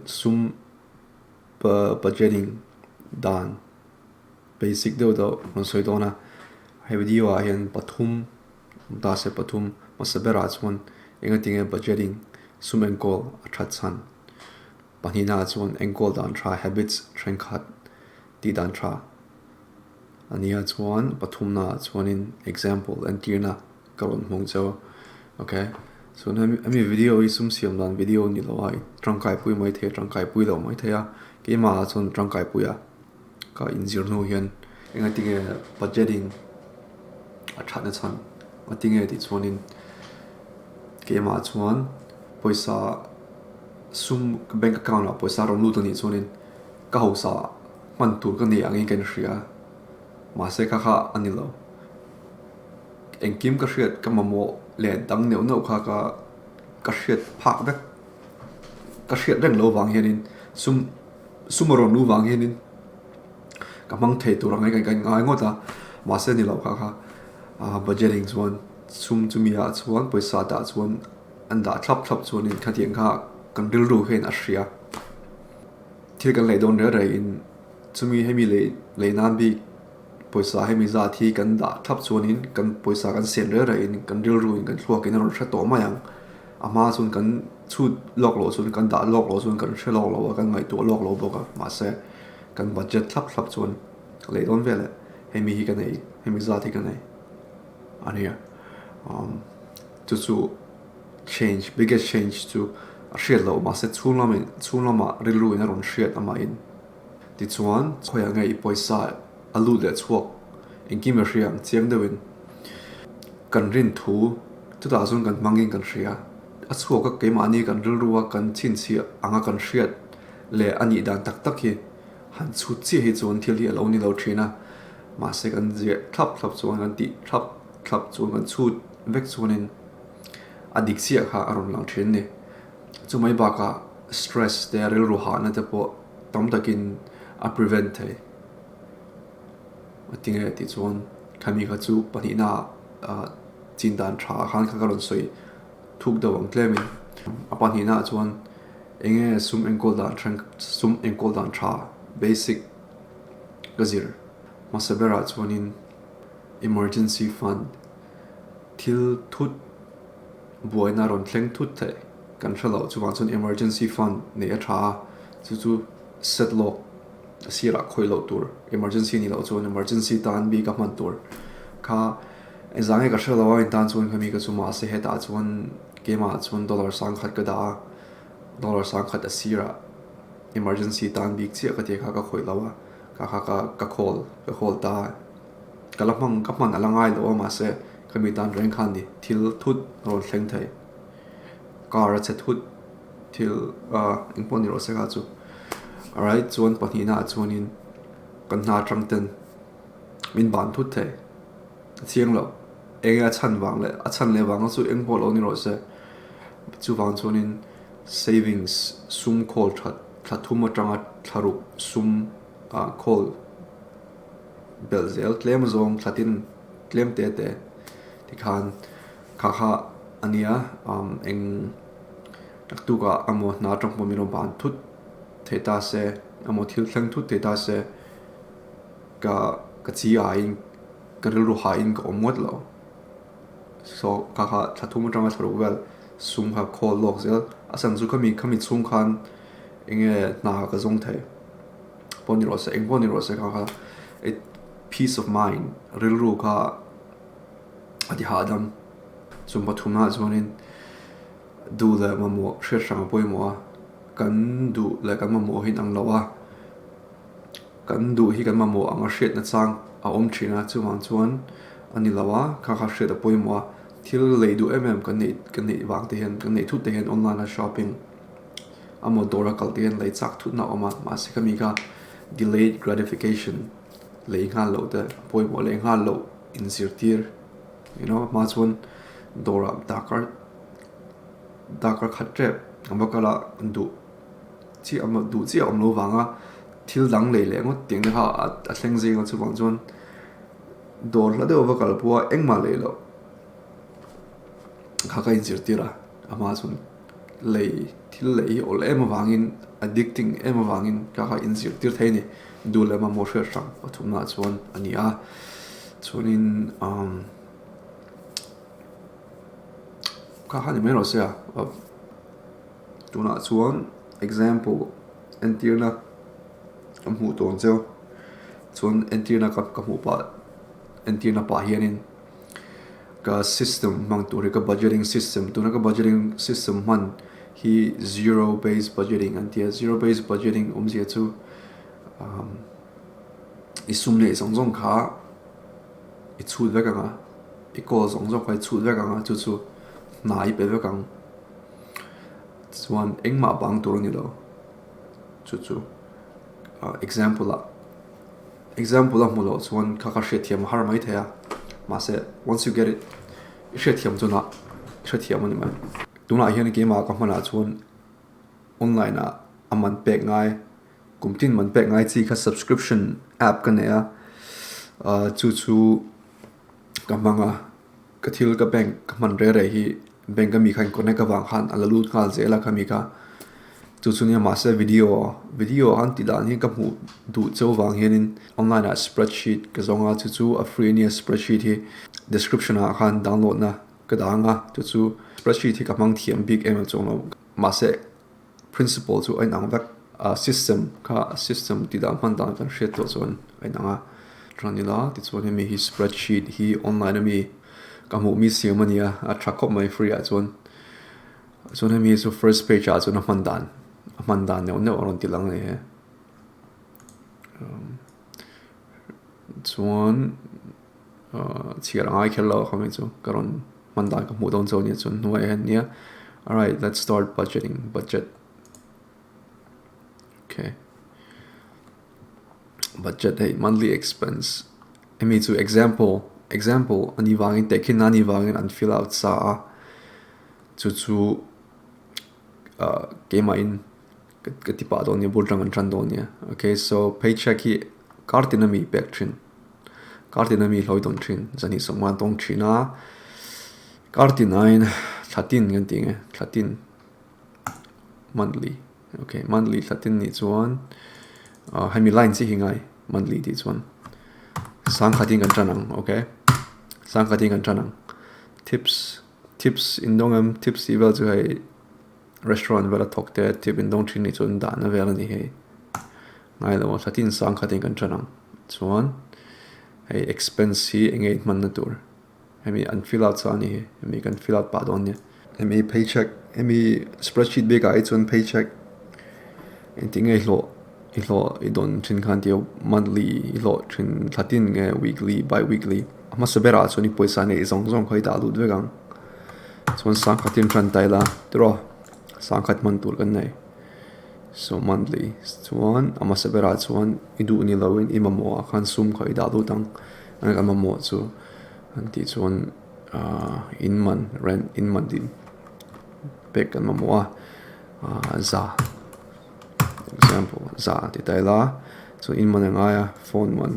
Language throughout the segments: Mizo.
sum budgeting dan basic deuh deuh rawn sawi dawn a. He video ah hian pathum awm ta se pathum hmasa berah chuan engatinge budgeting sum enkawl a that chhan. Pahnihnaah chuan enkawl dan tha habits thenkhat tih dan tha a nia chuan pathumnaah chuanin example entirna ka rawn hmang cheu a ok chuan hemi hemi video hi sum siam dan video a ni lo a tangkai pui mai thei a tangkai pui lo mai thei a keimah ah chuan tangkai pui a ka inzir hnu hian engatinge budgeting a thatna chhan a tinge tih chuanin keimah chuan pawisa sum bank account ah pawisa rawn lut a nih chuanin ka hausa hman tur ka nei angin ka inhria mahse kha kha a ni lo engkim ka hriat ka mamawh leh dang neuh neuh kha ka ka hriat phak vek ka hriat reng loh vang hianin sum sum a rawn luh vang hianin ka hmang thei tur ang ka ngai ngawt a mahse ni loh kha kha ah budgeting chuan sum chumi ah chuan pawisa dah chuan an dah thlap thlap chuanin khatiang kha kan rilru hian a hria. Thil kan lei dawn reng rengin chumi hemi lei lei nan bik pawisa hemi zat hi kan dah thlap chuanin kan pawisa kan siam reng rengin kan rilru in kan thluak in a rawn hre tawh mai ang. A hma chuan kan chhut lawk loh chuan kan dah lawk loh chuan kan hre lawk lo a kan ngaihtuah lawk lo bawk a mahse kan budget thlap thlap chuan lei dawn vel eh hemi hi ka nei hemi zat hi ka nei a nia umm chu chu. Change, biggest change chu a hriat loh mahse chhung lamin chhung lamah rilru in a rawn hriat amahin. Tichuan, khawiah nge i pawisa a lut leh chhuak engkim a hria ang chiang deuhin kan rin thu chutah chuan kan hmangin kan hria. A chhuak a keimahni kan rilru a kan chhinchhiah anga kan hriat leh a nih dan tak tak hi han chhut chiah hi chuan thil hi a lo ni lo thin a, mahse kan ziah thlap thlap chuan kan tih thlap thlap chuan kan chhut vek chuanin a dik chiah kha a rawn lang thin a ni. Chumai bakah stress te rilru hahna te pawh tam takin a prevent thei. A ti nge tih chuan khami kha chu pahnihna ah chin dan tha khan kha ka rawn sawi thuk deuh ang tlemin. A pahnihna ah chuan eng nge sum enkawl dan then sum enkawl dan tha basic ka zir hmasa berah chuanin emergency fund Thil thut buaina rawn thleng thut theih kan hre loh chuvang chuan emergency fund neih a tha a, chu chu set lawk a sirah khawih loh tur emergency nih loh chuan emergency tan bik a hman tur kha engzah nge ka hre lo a intan chuan khami ka chu mahse hetah chuan keimah chuan dollar sangkhat ka dah a dollar sangkhat a sirah emergency tan bik chiah ka tih kha ka khawih lo a kha kha ka khawl ka khawl ta a. Ka la hmang ka hman a la ngai lo a mahse ka mi tan reng khan ni thil thut a rawn thleng thei car a che thut thil ah engpawh ni rawh se kha chu alright chuan pahnihna ah chuanin kan hna atang ten min ban thut thei a chiang lo eng nge a chhan vang leh a chhan leh vang chu eng pawh lo ni rawh se chuvang chuanin savings sum khawl that thla thum atanga thla ruk sum ah khawl. Belh zel tlem zawng thlatin tlem te te tikhan kha kha a nia eng naktukah emaw hna atang pawh min rawn ban thut thei ta se emaw thil thleng thut thei ta se ka ka chi aiin ka rilru haiin ka awm ngawt lo so kha kha thla thum atanga thla ruk vel sum kha khawl lawk zel a chhan chu khami khami chhung khan eng nge hna ka zawng thei. Pawh ni rawh se eng pawh ni rawh se kha kha peace of mind rilru kha a ti hahdam. Chung pathumah chuanin duh leh mamawh hriat hrang a pawimawh a, kan duh leh kan mamawh hi inang lo a, kan duh hi kan mamawh ang a hriatna chang a awm thin a, chuvang chuan a ni lo a, kha kha hriat a pawimawh a, thil lei duh em em kan neih kan neih vang te hian kan neih thut te hian online a shopping a motor a kal te hian lei chak thut na a awm a mahse khami kha delayed gratification lei nghal loh te pawimawh leh nghal loh inzirtir you know hma chuan dawrah darkar darkar khat tep an va kal a duh chiah duh chiah a awm lo vanga thil dang lei leh ngawt tih ang te kha a thleng zing a chuvang chuan dawr hla deuh a va kal pawh a engmah lei loh kha ka inzirtir a a hma chuan. Lei Thil leh hi awl em avangin addicting em avangin ka kha inzirtir thei a ni. Duh leh mamawh hriat hrang pathumnaah chuan a ni a. Chuanin umm kha kha ni mai rawh se a. Tunah chuan example entirna ka hmuh tawn cheu. Chuan entirna ka ka hmuh pah entirna pah hianin ka system hmang tur hi ka budgeting system tuna ka budgeting system hman hi zero base budgeting an ti a zero base budgeting awmzia chu umm i sum leh zawng zawng kha i chhut vek ang a i kawl zawng zawng kha i chhut vek ang a chu chu hna i pe vek ang chuan engmah bang tur a ni lo chu chu example ah. Example a hmu loh chuan kha kha hriatthiam a har mai thei a, mahse once you get it i hriatthiam chunah i hrethiam a ni mai. Tunah hian keimah ka hmanah chuan online ah a man pek ngai, kum tin man pek ngai chi kha subscription app ka nei a, ah chu chu ka hmang a. Ka thil ka bank ka hman reh reh hi bank ami kha in connect avang khan a la lut nghal zel a khami kha chu chu nia mahse video video an tih dan hi ka hmuh duh cheu vang hianin online ah spreadsheet ka zawng a chu chu a free ania spreadsheet hi description ah khan download na ka dang a chu chu spreadsheet hi ka hmang thiam bik em em chuang lo mahse. Principle chu a inang vek a, system kha system tih dan hman dan kan hriat tawh chuan a inang a. Chuan ila tichuan hemi hi spreadsheet hi online ami ka hmuh mi siam a nia a tha khawp mai free ah chuan. Chuan hemi chu first page ah chuan a hman dan a hman dan neuh neuh a rawn ti lang a ni he. Chuan chhiar a ngai kher lo a khawm hi chu ka rawn hman dan ka hmuh dawn chu ania chuan hnuaiah hian nia alright let's start budgeting budget okay budget hei monthly expense hemi chu example example a nih vangin tehkhin a nih vangin an fill out sa a chu chu ah keimahin ka ti pah dawn nia bul tang an tan dawn nia okay so paycheck hi kar tin ami pek thin. Kar tin ami hlawi dawn thin zan hi sawm an tawng thin a kar tin aiin thla tin kan tih nge thla tin monthly okay monthly thla tin nih chuan ah hemi line chiah hi ngai monthly tih chuan sangkhat in kan tan ang okay sangkhat in kan tan ang tips tips in dawng em tips tih vel chu hei restaurant vel a thawk te tip in dawng thin nih chuan dahna vel a ni hei. Ngai lo a thla tin sang khatin kan tan ang chuan hei expense hi eng nge hmanna tur hemi an fill out sa a ni hi hemi kan fill out pah dawn nia hemi paycheck hemi spreadsheet bik ah hi chuan paycheck engtik nge hlawh i hlawh i dawn thin khan tih monthly i hlawh thin thla tin nge weekly bi weekly a hmasa berah chuan i pawisa neih zawng zawng kha i dah lut vek ang chuan sang khatin tan ta ila tiraw sangkhat hman tur kan nei. So monthly chuan a hmasa berah chuan i duh ni loin i mamawh ah khan sum kha i dah lut ang a mamawh chu an tih chuan ahh in man rent in man tih pek kan mamawh a ahh za example za ti ta ila chuan in man a ngai a phone man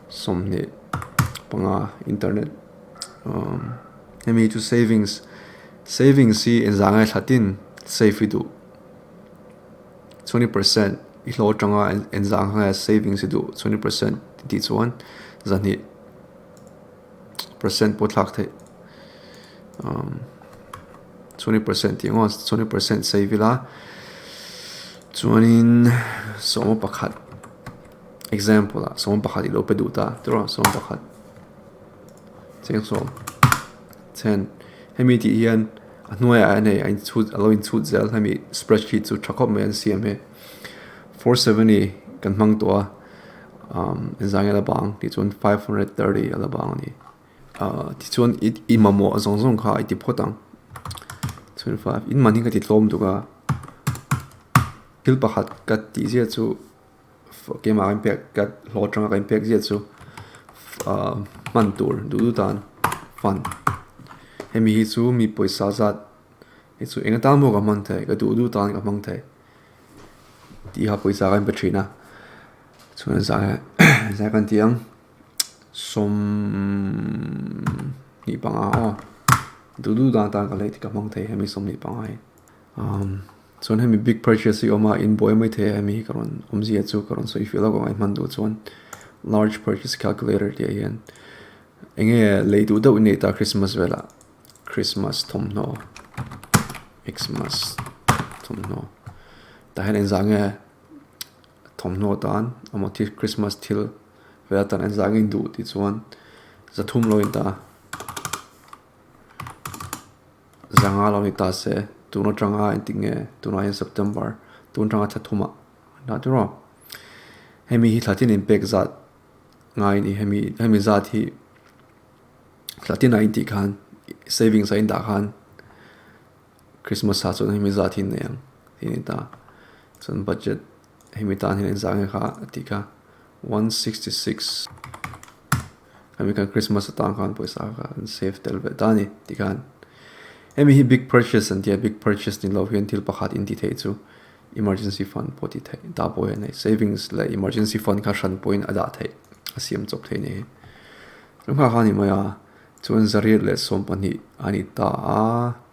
25 internet umm hemi chu savings savings hi engzah nge thla tin save hi duh. 20% i hlawh atanga engzah ang nge savings i duh 20% tih chuan zahnih percent pawh thlak theih umm 20% tih ngawt 20% save ila chuanin sawma pakhat example ah sawma pakhat i lo pe duh ta tiraw sawma pakhat cheng sawm chen hemi tih hian. A hnuaiah hian hei a inchhut a lo inchhut zel hemi spreadsheet chu tha khawp mai an siam hi 470 kan hmang tawh a umm engzah nge a la bang tih chuan 530 a la bang a ni ahh tichuan i i mamawh zawng zawng kha i ti phawt ang 25 in mahni ka ti tlawm tuk a thil pakhat ka tih zia chu. Keimah ka inpek ka hlawh atanga ka inpek zia chu ahh hman tur duh duh tan fund hemi hi chu mi pawisa zat hi chu eng atan pawh ka hman thei ka duh duh tan ka hmang thei tih kha pawisa ka inpe thin a chuan zai zai kan tih ang 25 aw duh duh dan tan ka lei ka hmang thei hemi 25 hi umm. Chuan hemi big purchase hi awm a, in buai mai thei a hemi hi ka rawn awmzia chu ka rawn sawi fiah lawk ang a hman duh chuan large purchase calculator tih ah hian eng nge lei duh deuh i neih ta Christmas velah Christmas thawmhnaw Xmas thawmhnaw tah hian engzah nge thawmhnaw tan emaw thil Christmas thil vel atan engzah nge in duh tih chuan zathum lo in ta. Zanga lo ni ta se, tun atanga engtik nge tunah hian September tun atanga thla thumah an dah tur aw. Hemi hi thla tin inpek zat ngai a ni, hemi hemi zat hi thla tin a intih khan savings a indah khan Christmas ah chuan hemi zat hi an nei ang tih a ni ta. Chuan budget hemi tan hian engzah nge kha a tih kha 166 hemi khan Christmas atan khan pawisa kha an save tel ve ta a ni ti khan hemi hi big purchase an tia big purchase ni lo hian thil pakhat in ti theih chu emergency fund pawh ti theih ta pawh hian hei savings leh emergency fund kha hran pawhin a dah theih a siam chawp theih a ni chu nghak a ni mai a chuan zariat leh 12 a ni ta a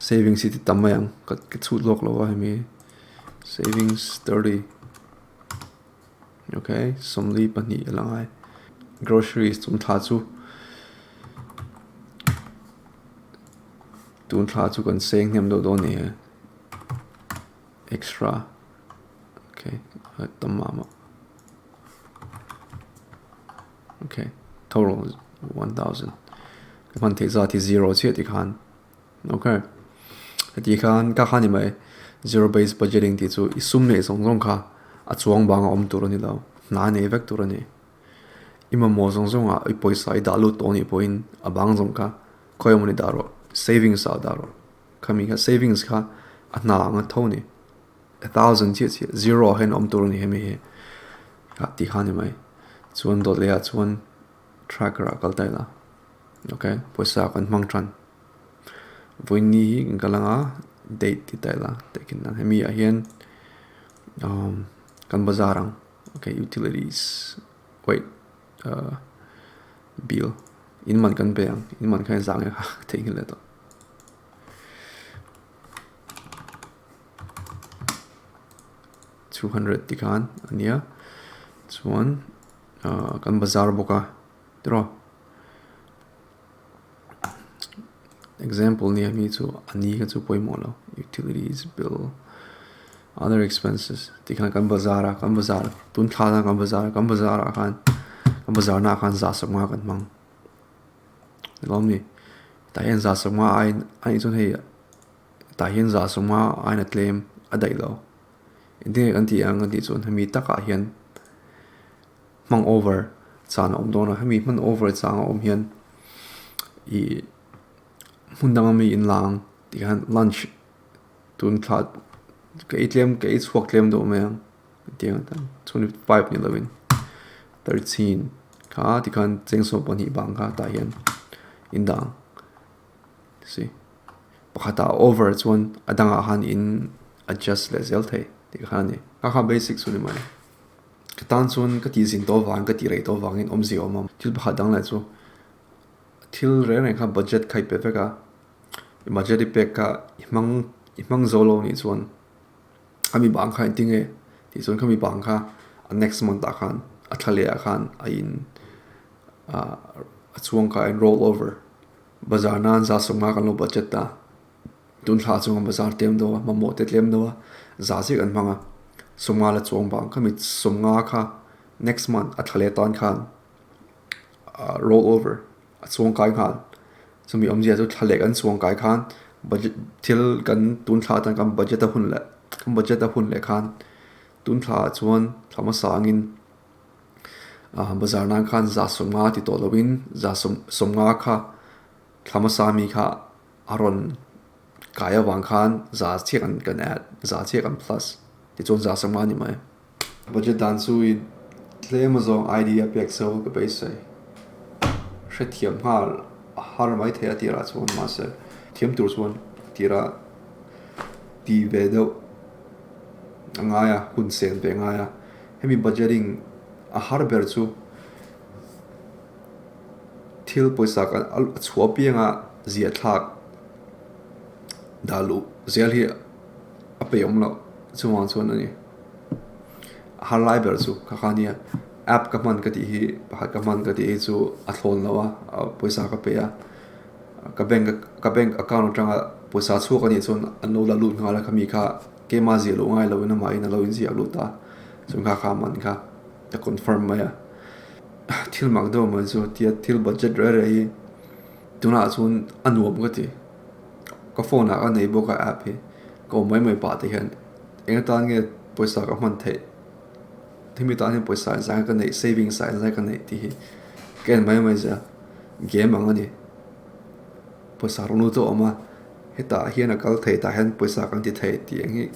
savings hi ti tam mai ang ka chhut lawk lo a hemi savings 30. Ok, 42 a la ngai. Groceries tun thla chu tun thla chu kan seng hnem deuh dawn ni e. Extra. Ok, tam mah mah. Ok, total 1000. Ka hman theih zat hi zero chiah tikhan. Ok, heti khan ka kha ni mai zero based budgeting tih chu i sum neih zawng zawng kha a chuang bang a awm tur a ni lo, hna nei vek tur a ni. I mamawh zawng zawng ah i pawisa i dah lut tawh anih pawhin a bang zawng kha khawi emaw ni dah rawh, savings ah dah rawh. Khami kha savings kha a hna ang a tho a ni. A thousand chiah chiah zero ah hian a awm tur a ni hemi hi tih kha a ni mai. Chuan dawt leh ah chuan tracker ah kal ta ila. Ok, pawisa kan hmang tan. Vawiin hi kan kal anga date ti ta ila tehkhin nan hemi ah hian umm kan bazar ang ok utilities wait ahh bill in man kan pe ang in man kha engzah nge kha ka theihnghilh leh tawh. 200 ti khan a nia chuan ahh kan bazar bawk a tiraw. Example nia mi chu a ni kha chu pawimawh lo utilities bill other expenses tih khan kan bazar a kan bazar tun thla khan kan bazar a kan bazar ah khan kan bazar naah khan zah sawmnga kan hmang ni lawm ni tah hian zah sawmnga aiin a nih chuan hei tah hian zah sawmnga aiin a tlem a daih lo engtin nge kan tih ang kan tih chuan hemi takah hian. Hmang over chang a awm dawn a, hemi hman over chang a awm hian ih hmun danga mi in la ang tih khan lunch tun thla ka ei tlem ka ei chhuak tlem deuh mai ang tiang atan 25 ni lovin 13 kha tikhan cheng 12 bang kha tah hian in dah ang si pakhatah over chuan a dangah khan in adjust leh zel thei tih kha a ni kha kha basic chu ni mai. Ka tan chuan ka tih zin tawh avangin ka tih rei tawh avangin awmzia a awm a, thil pakhat dang leh chu thil reng reng kha budget kha i pe vek a, i budget i pek kha i hmang i hmang zo lo anih chuan a mi bang kha engtin nge tih chuan khami bang kha a next month ah khan a thla leh ah khan a in ah a chhuang kha a in roll over bazar nan za sawmnga kan lo budget ta. Tun thla chunga bazar tlem deuh a, mamawh te tlem deuh a, za chiah kan hmang a, sawmnga la chuang vang kha mi sawmnga kha next month a thla leh tan khan ah roll over a chuang kai nghal. Chumi awmzia chu thla leh kan chuang kai khan budget thil kan tun thla atan kan budget a hun leh kan budget a hun leh khan tun thla ah chuan thla hmasa angin ah bazar nan khan za sawmnga ti tawh lovin za sawm sawmnga kha thla hmasa mi kha. A rawn kai avang khan za chiah kan kan add, za chiah kan plus tichuan za sangma a ni mai. Budget dan chu i tlem azawng idea pek so ka beisei. Hrethiam nghal a har mai thei a tirah chuan mahse thiam tur chuan tirah ti ve deuh a ngai a, hun sen ve a ngai a. Hemi budgeting a har ber chu Thil pawisa kan a chhuah pianga ziah thlak dah luh zel hi a peih awm loh. Chuvang chuan a ni. A har lai ber chu kha kha nia app ka hman ka tih hi pakhat ka hman ka tih hi chu a thlawn lo a, pawisa ka pe a, ka bank ka bank account atanga pawisa chhuak a nih chuan an lo la lut nghal a khami kha keimah ziah loh ngai loin amahin a lo inziak lut a, chuan kha kha man kha ka confirm mai a. Thil mak deuh mai chu tia thil budget reh reh hi tunah chuan a nuam ka ti. Ka phone ah ka nei bawk a app hi ka awm mai mai pah te hian eng atan nge pawisa ka hman theih hemi tan hian pawisa engzah nge ka neih savings ah engzah nge ka neih tih hi ka en mai mai zel game ang a ni pawisa rawn lut a awm a hetah hian a kal thei tah hian pawisa kan ti thei tih ang hi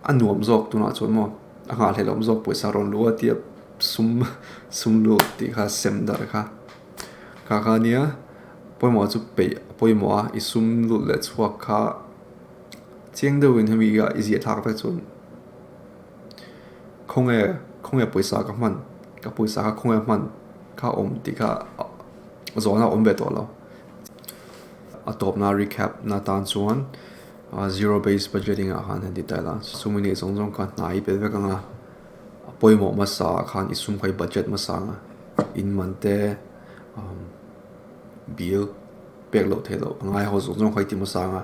a nuam zawk tunah chuan maw a nghahhlelh awm zawk pawisa rawn luh a tia sum sum lut tih kha sem darh kha kha kha nia. Pawimawh chu peih a pawimawh a, i sum lut leh chhuak kha chiang deuhin hemi ah i ziah thlak vek chuan khawnge khawnge pawisa ka hman ka pawisa kha khawnge hman kha awm tih kha zawhna a awm ve tawh lo. A tawpna recap na tan chuan zero base budgeting ah khan han ti ta ila sum i neih zawng zawng kha hna i pe vek ang a, a pawimawh hmasa ah khan i sum kha i budget hmasa ang a, in man te. Bill pek loh theih loh a ngai ho zawng zawng kha i ti hmasa ang a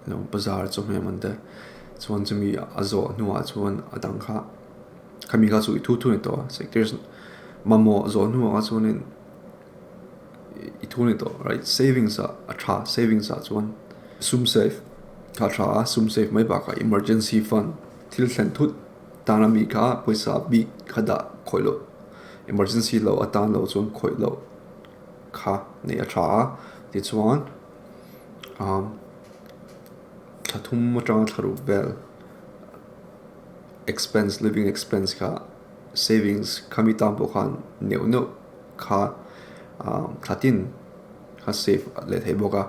lo bazar chu hmel man te chuan chumi a zawh hnuah chuan a dang kha khami kha chu i thu thu ni tawh a sectors mamawh zawh hnuah kha chuanin i thu ni tawh right savings ah a tha savings ah chuan sum save kha a tha a sum save mai bakah emergency fund thil thlen thut tana mi kha pawisa bik kha dah khawih loh emergency lo atan loh chuan khawih loh. Kha neih a tha a tichuan umm thla thum atanga thla ruk vel expense living expense kha savings khami tan pawh khan neuh neuh kha ah thla tin kha save leh thei bawk a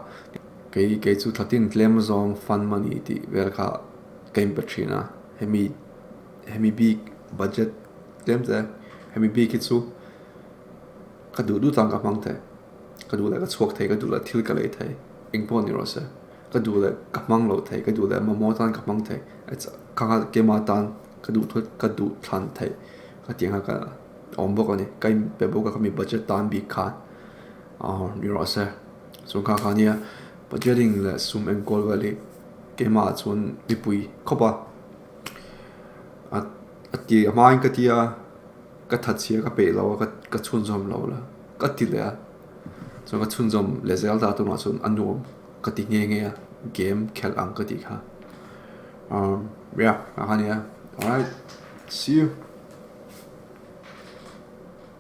kei kei chu thla tin tlem zawng fund money tih vel kha ka inpe thin a hemi hemi bik budget tlem te hemi bik hi chu. Ka duh duh tan ka hmang thei, ka duh leh ka chhuak thei, ka duh leh thil ka lei thei, eng pawh ni rawh se, ka duh leh ka hmang lo thei, ka duh leh mamawh tan ka hmang thei, ka keimah tan ka duh thut ka duh thlan theih ka tih anga ka awm bawk a ni, ka inpe bawk a ka mi budget tan bik khan aw ni rawh se, chuan kha kha nia budgeting leh sum enkawl vel hi keimah chuan mipui khawp a, a ti a hmain ka ti a. Ka thatchhia ka peih lo a, ka chhunzawm lo la, ka ti leh a. Chuan ka chhunzawm leh zel ta tunah chuan a nuam ka ti nghe nghe a, game khelh ang ka tih kha. Umm yeah, a nia. Alright, see you.